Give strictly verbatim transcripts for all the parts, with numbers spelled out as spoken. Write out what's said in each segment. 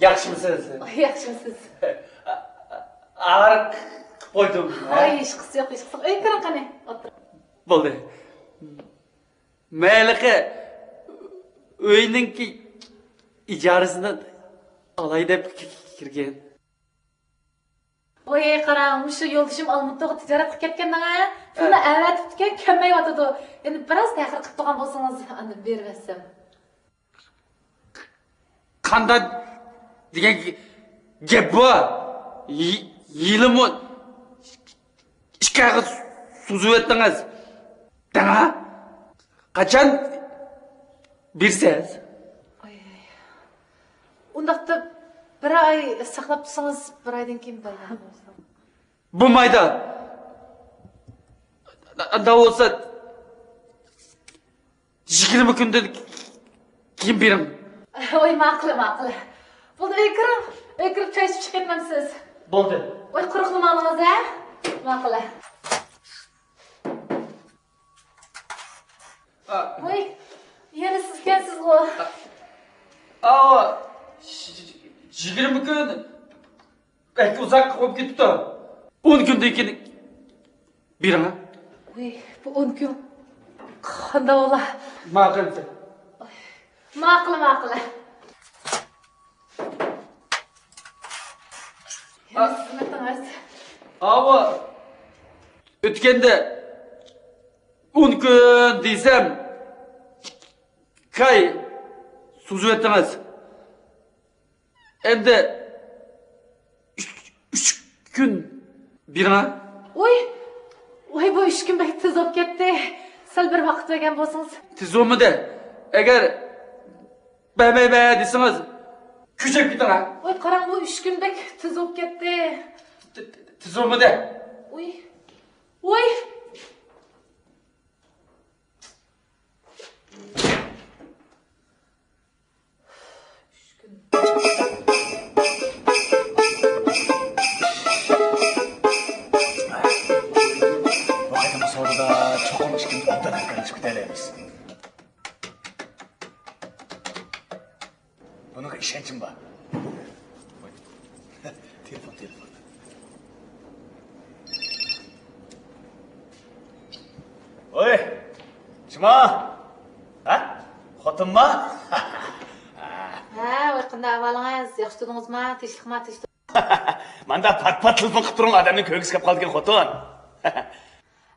ياخشىمۇسىز؟ ياخشىمۇسىز؟ ئاغرىق قىلىپ قويدۇم، ھە؟ ئاي، ھېچقىسى يوق، ھېچقىسى يوق. ئۆيگە كىرىڭ قېنى، ئولتۇرۇڭ. بولدى. مەن ھېلىقى ئۆينىڭكى ئىجارىسىنى ئالاي دەپ كىرگەن. ۋاي، قاراڭ، مۇشۇ يولدىشىم ئالمۇتىغا تىجارەتكە كەتكەندىڭ ھە؟ پۇلنى ئەۋەتىپتىكەن، كەلمەيۋاتىدۇ. يەنە بىراز تەخىر قىلىپ تۇرغان بولسىڭىز، ئاندىن بېرىۋەتسەم. قانداق دېگەن گەپ بۇ؟ يىلىمۇ ئىككى ئايغا سوزۇۋەتتىڭىز. دەڭا؟ قاچان بېرىسىز؟ ئاي، ئاي. ئۇنداقتا بىر ئاي ساقلاپ تۇرسىڭىز، بىر ئايدىن كېيىن بەرگەن بولسام. بولمايدۇ. ئانداق بولسا، يىگىرمە كۈندىن كېيىن بېرىڭ. ۋاي، ماقۇل، ماقۇل. بولدى، ئۆيگە كىرىڭ. ئۆيگە كىرىپ چاي ئىچىپ چىقىپ كېتىمەن سىز. بولدى. ۋاي، قۇرۇقلىماڭلىڭىز ھە؟ ماقۇل. ۋاي، يەنە سىزكەنسىزغۇ. ئاۋۇ، يىگىرمە كۈن بەك ئۇزاق بولۇپ كېتىپتۇ. ئون كۈندىن كېيىن بېرىڭ. ۋاي، بۇ ئون كۈن قانداق بولا؟ ماقۇل. ماقۇل، ماقۇل. يەنە خىزمىتىڭىز. ئاۋۇ، ئۆتكەندە ئون كۈن دېسەم، ئىككى ئاي سوزۇۋەتتىڭىز. ئەمدى ئۈچ، ئۈچ كۈن بېرىڭە. ۋاي، ۋاي، بۇ ئۈچ كۈن بەك تېز بولۇپ كەتتى. سەل بىر ۋاقىت بەرگەن بولسىڭىز. تېز بولمىدى. ئەگەر بەرمەيمەن دېسىڭىز، كۆچۈپ كېتىڭە. ۋاي، قاراڭ، بۇ ئۈچ كۈن بەك تېز بولۇپ كەتتى. تېز بولمىدى. ۋاي، ۋاي. بۇ قېتىمقى سودىدا چوقۇم ئىككىمىز ئوبدان ھەمكارلىشىپ كېتەلەيمىز. بۇنىڭغا ئىشەنچىم بار. تېلېفون، تېلېفون. ۋوي، شىما! ھە؟ خوتۇنما؟ ھە، ۋاي، قانداق ئەھۋالىڭىز؟ ياخشى تۇردىڭىزما؟ تىنچلىقما، تىنچلىق. ماندا پات-پات تېلېفون قىلىپ تۇرۇڭ، ئادەمنىڭ كۆرگۈسى كەپ قالىدىكەن، خوتۇن.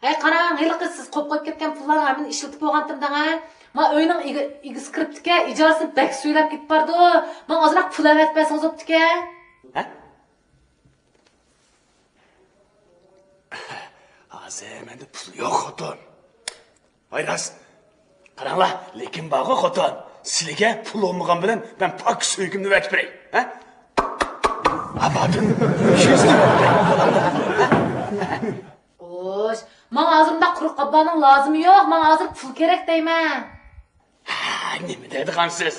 ھەي، قاراڭ، ھېلىقى سىز قوپقۇپ كەتكەن پۇللارنى مەن ئىشلىتىپ بولغانتىم دەڭە. ما ئۆينىڭ ئىگە-، ئىگىسى كىرىپتىكەن، ئىجارىسىنى بەك سۈيلەپ كېتىپ بارىدۇ. ماڭا ئازراق پۇل ئەۋەتىپ بەرسىڭىز بوپتىكەن. ھە؟ ھازىر مەندە پۇل يوق، خوتۇن. ۋاي راست. قاراڭلار، لېكىن بارغۇ خوتۇن، سىلىگە پۇل بولمىغان بىلەن مەن پاك سۆيگۈمنى ئەۋەتىپ بېرەي. ھە؟ ئابادىن ئىككى يۈز. خوش، ماڭا ھازىر ئۇنداق قۇرۇق قاپلارنىڭ لازىمى يوق، ماڭا ھازىر پۇل كېرەك دەيمەن. ھە، نېمە دەيدىغانسىز؟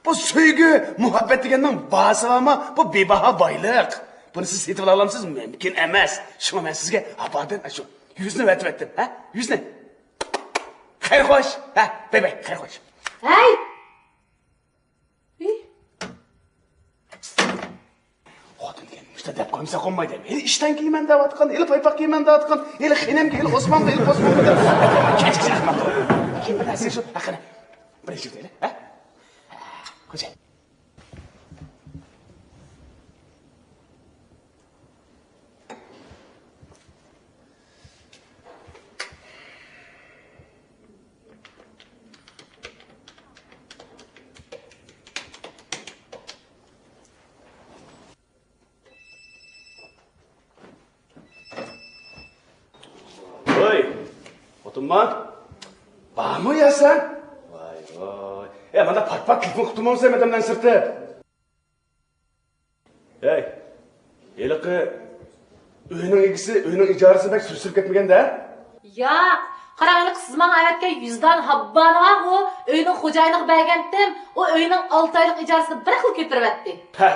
بۇ سۆيگۈ، مۇھەببەت دېگەننىڭ باھاسى بارمۇ؟ بۇ بىباھا بايلىق. بۇنى سىز سېتىۋالالامسىز؟ مۇمكىن ئەمەس. شۇڭا مەن سىزگە ئابادىن ئاشۇ يۈزنى ئەۋەتىۋەتتىم، ھە؟ يۈزنى. خەير خوش. ھە، باي باي، خەير خوش. ھەي! خوتۇن دېگەن مۇشۇنداق دەپ قويمىسا قونمايدۇ. ھېلى ئىشتان كىيىمەن دەۋاتقان، ھېلى پايپاق كىيىمەن دەۋاتقان، ھېلى خېنىمگە، ھېلى ئوسمانغا، ھېلى قوسمانغا دەپ. كەچ، كەچ، كەچ. بىر نەرسە شۇ، ھەققىنى. بىر ئىش دەيلى، ھە؟ خوجايىن. ھوي، خوتۇنما؟ بارمۇ يا سەن؟ ۋاي، ۋاي. ئە، مانا پات-پات تېلېفون قىلىپ تۇرمامسەن ئادەملەرنى سىرتىپ؟ ھەي، ھېلىقى ئۆينىڭ ئىگىسى ئۆينىڭ ئىجارىسىنى بەك سۈرۈشتۈرۈپ كەتمىگەندە؟ ياق، قاراڭ، ھېلىقى سىز ماڭا ئەۋەتكەن يۈز دانە ھاببانى بارغۇ، ئۆينىڭ خوجايىنىغا بەرگەنتىم، ئۇ ئۆينىڭ ئالتە ئايلىق ئىجارىسىنى بىراقلا كۆتۈرۈۋەتتى. ھە.